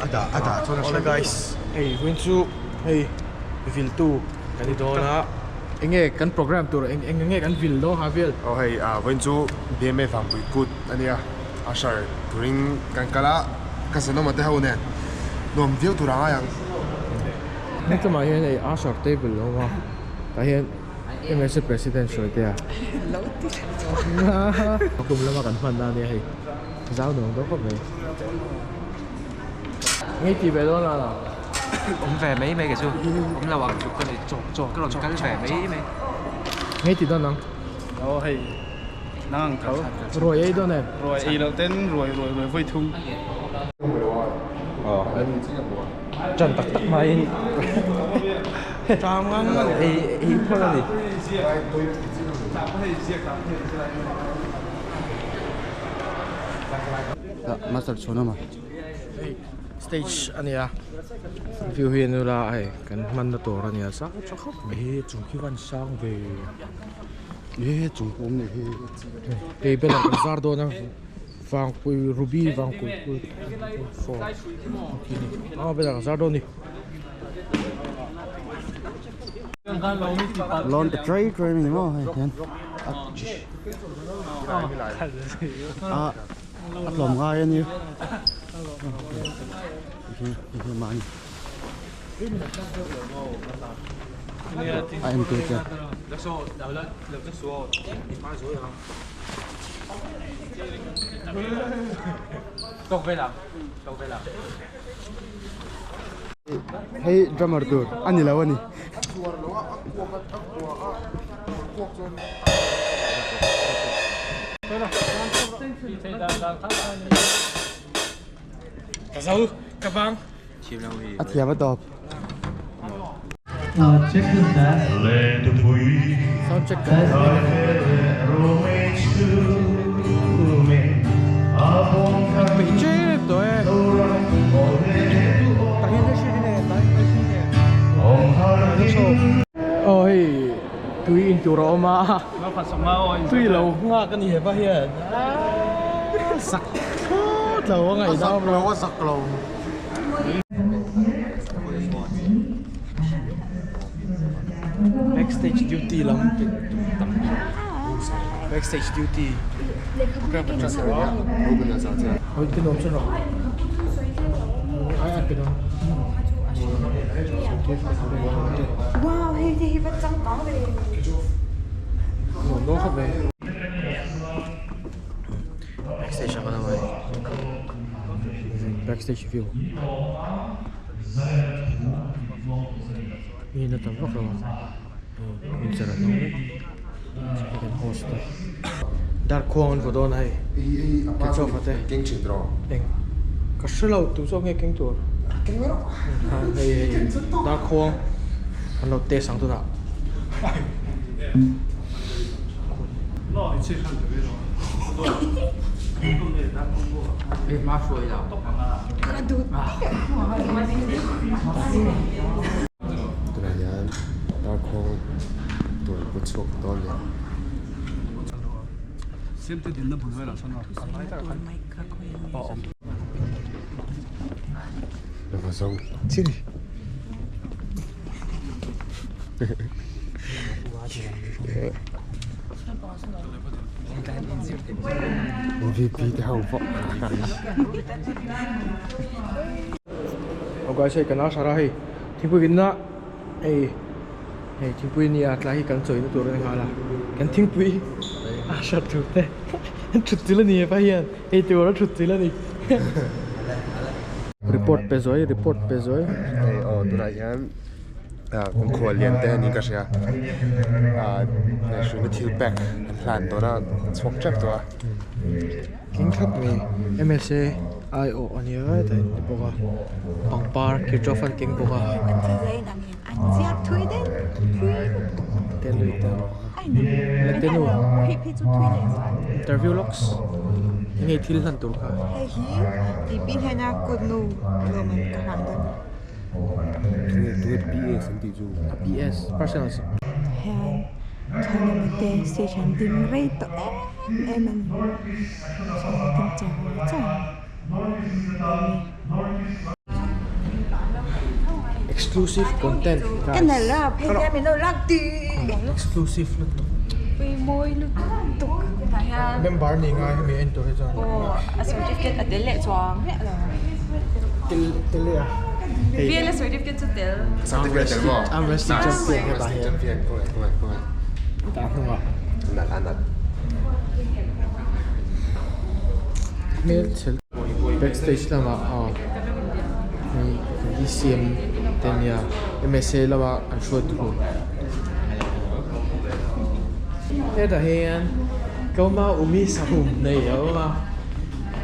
A dah a dah chuan a Awle guys, hei vawiin chu hei viltu kan ni dawn a, enge kan program tur eng eng nge kan vil dawn ha vel? Aw hei ah vawiin chu BMA Vangpui kut a nia, usher turin kan kal a, ka zanawma te ho nen nuam viau tur a ngai ang. Heng tlumah hian hei usher table a awm a, tah hian MSA President sawi te a. Kum lama kan hman na ania hei. Zau nuam dawn khawp mai. Ngei ti ve dawn a. Awm ve mai mai ka chu. Awm lo ang tluk ka ni. Ka rawn kal ve mai mai. Ngei ti dawn ang. Aw hei nang ang tho. Ruai ei dawn em? Ruai ei loh ten ruai ruai ruai vawi thum. Ṭan tak tak maiin Ṭang ngang a ni. Ei ei phawt a ni. Master chhuan awm a. Hei stage a nia view hi an ula hei kan hmanna tur a nia sang tha khawp mai hi chung khi van sang ve e chung pawh awm leh hi hei banner kan zar dawn a vangpui ruby vangpui four a banner kan zar dawn a ni. Lawn te tray tray a ni maw hei hian a a tlawm ngai a nia mahni a en tur te. Hei drummer tur a ni lo a ni. A thiam a tawp. Sound check kan Peih tep tawh e. Aw hei tui in tur a awm a tui lo nghak a ni hepa hian sak thlawt lo a ngaihdam lo a zak lo. Backstage duty lam backstage duty Backstage ah kan awm a backstage view mi na tam vak lo a inchar an awm vek hei kan host te dar khuang an vaw dawn a hei kechofa te eng ka hre lo tu zawk nge keng tur hei hei dar khuang an lo test ang tunah. Tunah hian darkhawng tur an put chhuak dawn a ni. MVP te ho pawh Aw guys hei kan ashar a hei thingpui vinna hei hei thingpui nia tlai hi kan chawina tur a ni nghal a kan thingpui ashar tur te an thut chilh a ni hepa hian ei tur a thut chilh a ni report pe zuai report pe zuai hei aw tunah hian ah kan khual lian te niin ka hria ah hruina thil pack an hlan dawn a chhuak tep tawh a. King thlap mai msa ai awh a nia hetah hian a ni bawk a pangpar kirchhoff an keng bawk a interview lawks enge thil hlan tur kha. Tunge PS an tih chu? A PS personal Hian thalama te stage an ding rei tawh em em a ni chuan ding char char a ni. Exclusive content Ka guys. nalh a phei hian min lo lak ti. Exclusive lutuk. Pui mawi lutuk tah hian. Member ni ngai hemi en tur hi chuan. Aw a certificate a tel leh chuang miah lo. Tel tel leh a. VLA certificate chu tel. Certificate tel maw? Arm wrestling champion he tah hian. Champion kawng kawng kawng. Tah hnungah. Nat a nat. Hmel chhel backstage lamah aw hei BCM te nia MSA lama an hruai tur hetah hian tlawma umi sahum nei a awm a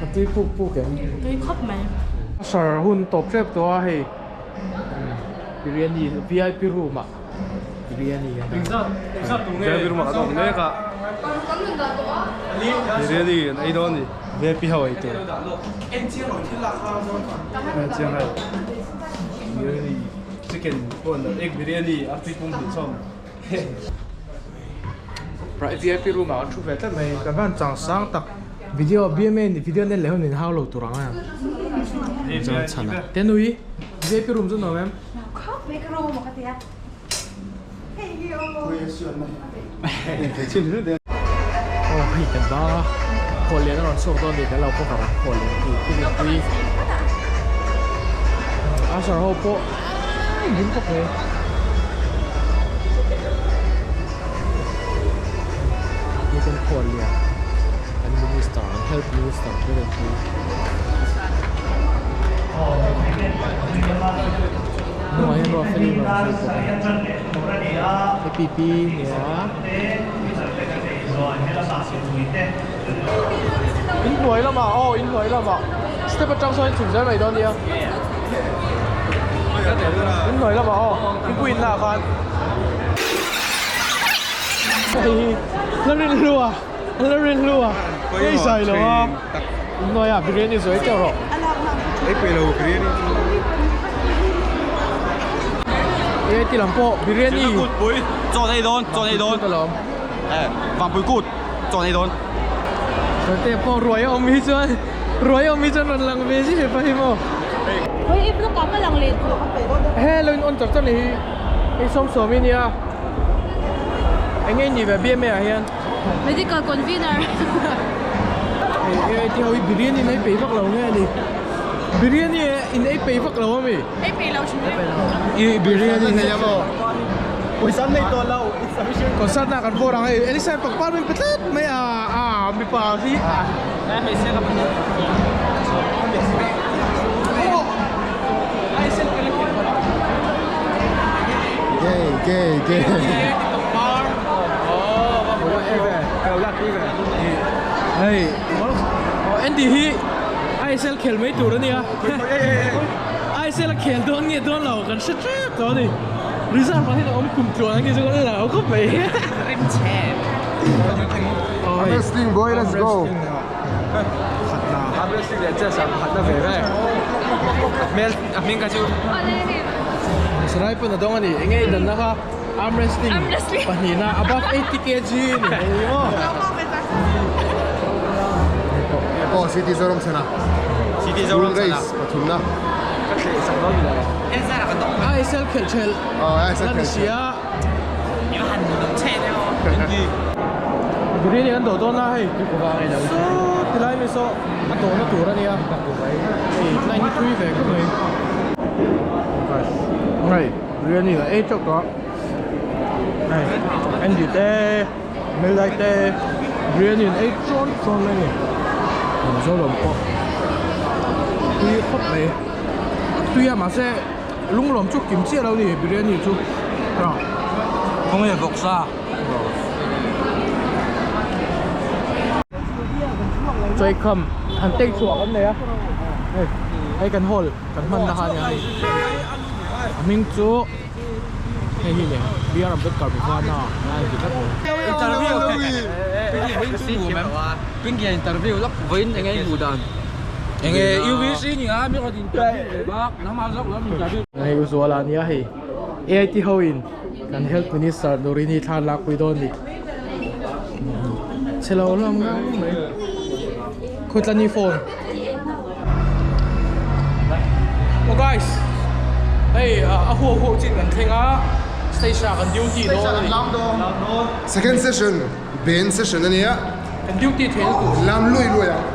a tui puk puk em tui khawp mai sar hun tawp tep tawh a hei biryani vip room ah biryani VIP room ah kan awm mek a biryani an ei dawn a ni VIP ho ei tur chiang hei biryani chicken pawh an egg biryani artui pum hnih chawm VIP room ah kan thu ve tlat mai kan van chang sang tak video BMA video nen leh hun in hau lo tur ang a chuan chhan a tenui VIP room chu nuam em. Aw hei kan bang a khaw lian a rawn chhuak dawn a ni kan lo cover ang khaw lian hi pu Rinpui usher ho pawh a hlim khawp mai hei kan khaw lian kan minister an health minister pu Rinpui. Hnungah hian ruah fel in rawn zui bawk a ni. APP nia. In hnuai lamah aw in hnuai lamah step atang sawn in chhuk zel mai dawn nia. In hnuai lamah aw thingpui in lah khan. Hei hi la rin hlu a la rin hlu a hei zai lo a in hnuaiah biryani zawi teuh rawh. Ei peih lo biryani chu. Ei ti lam pawh biryani. Kut pui chaw ei dawn chaw ei dawn. Vangpui kut chaw ei dawn. Chuan te pawh ruai a awm hi chuan ruai a awm hi chuan rawn lang ve zia pa hi maw. Hei i blog ah ka lang leh duh. Hello in on char char ni hi hei sawm sawm i nia eng nge i nih ve BMA ah hian. Medical convener. Hei ei ti ho hi biryani in ei peih vak lo nge a ni biryani in ei peih vak lo a mi. Ei peih lo thin e. I biryani nei a maw. Pawisa an nei tawh lo Concert na kan vawr ang hei Elisa in pangpar min pe tlat mai a a mipa hi a Gay gay gay. Hei Andy hi ISL khel mai tur a nia ISL a khel dawn nge dawn lo kan hre tep tawh a ni. Reserve ah hian a awm kum tluan ang hi chu kan lo khawp mai. Rim chhe. Arm wrestling boy let's go. Arm wrestling leh chess ah pakhatna ve ve. Hmel a hming kha chu. Sarai pawn a dawng a ni. Enge i danna kha arm wrestling pahnihna above 80 kg ni hei maw. Aw CT Zoram chhana. CT Zoram chhana. Race pathumna. Ka thleh sak dawn ni lo. ISL khelh thelh la ni si a. Biryani an dawh dawn a hei saw tilai mi saw a dawhna tur a nia hei line hi thui ve khawp mai hei biryani la ei teuh tawh a hei Andy te Melai te biryani an ei tawn tawn mai a ni Mizoram pawh tui khawp mai tui a mahse Lunglawm chu kim chiah lo ni biryani chu a. Khawnge vawksa. Chawihkham han take chhuah kan nei a hei hei kan hall kan hman na kha ania hei a hming chu hei hi le BR Ambedkar Bhavana a inti tlat mai. Interview Pinky interview lawk vawiin enge i hmuh dan enge UVC ni a mi rawn interview ve bak nangmah zawk lo mi interview. Hei u Zuala ania hei AIT ho in kan health minister Nurini thla an lakpui dawn ni chhe lo hlawm ngang mai Khutlani phone Oh guys hei A huau huau chin kan thleng a, stage ah kan duty dawn a ni. Second session, band session a nia. Kan duty thei lutuk. Lam lui lui ang.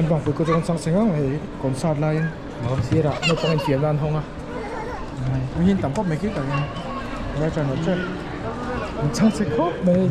Kan bangpui kawt chu kan chang chhe ngang mai hei concert laiin sirah naupang infiamna an hawng a mi hi an tam khawp mai khi takin vai tran rawh che an chang chhe khawp mai.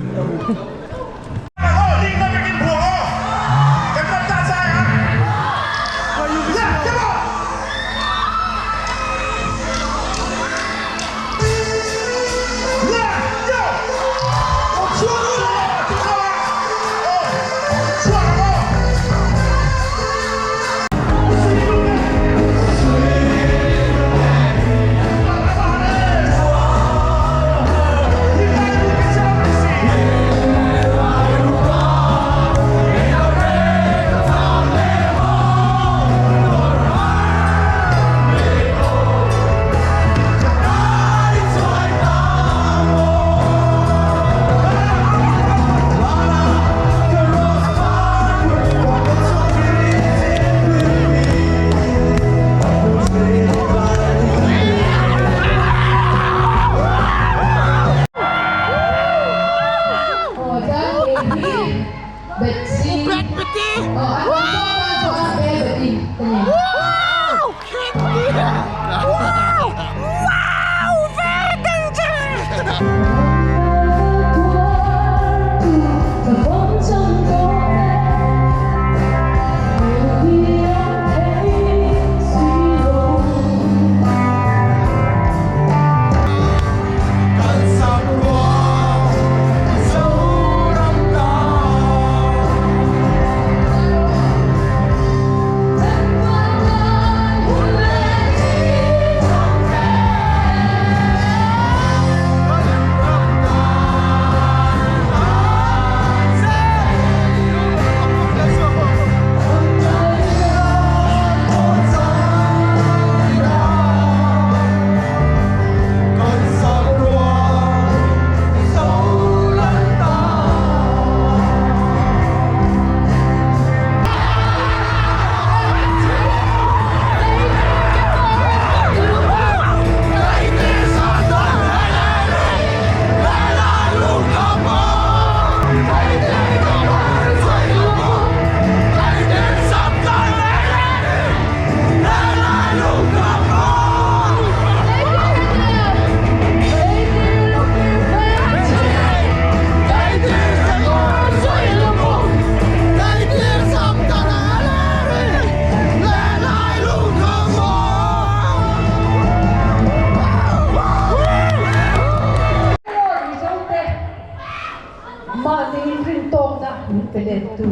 Mahni rintawkna min pe lettu.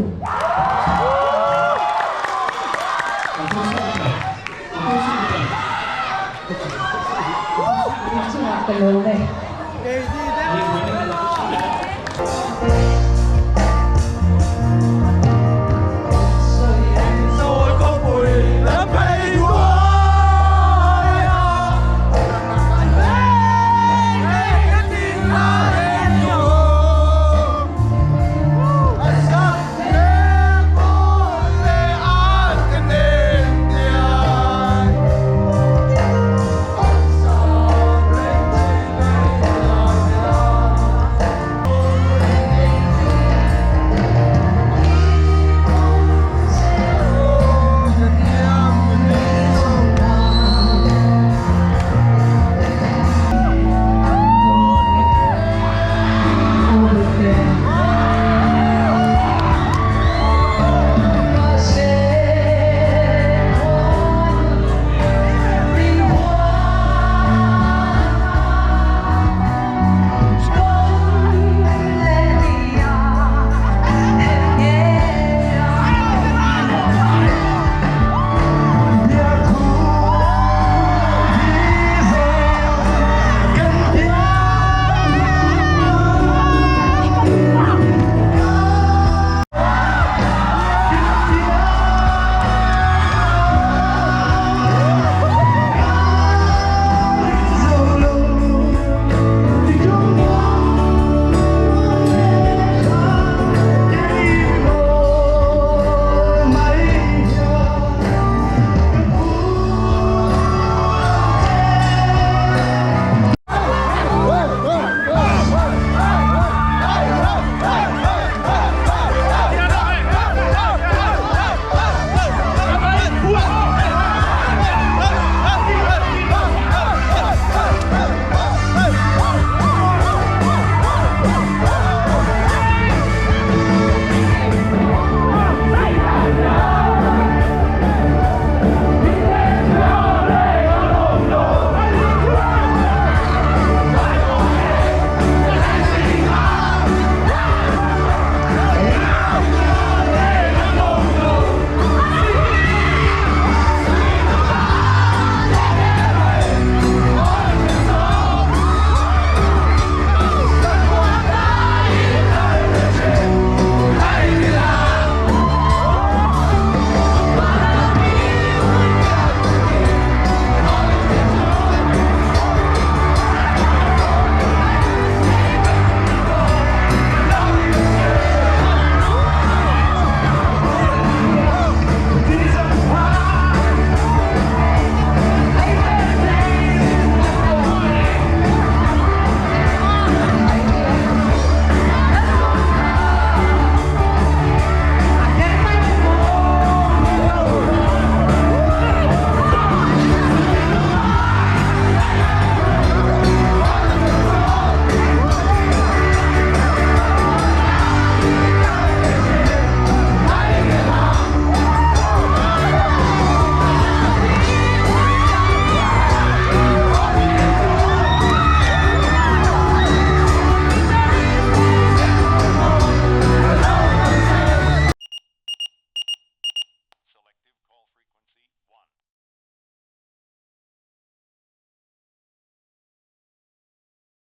In chungah ka lawm e.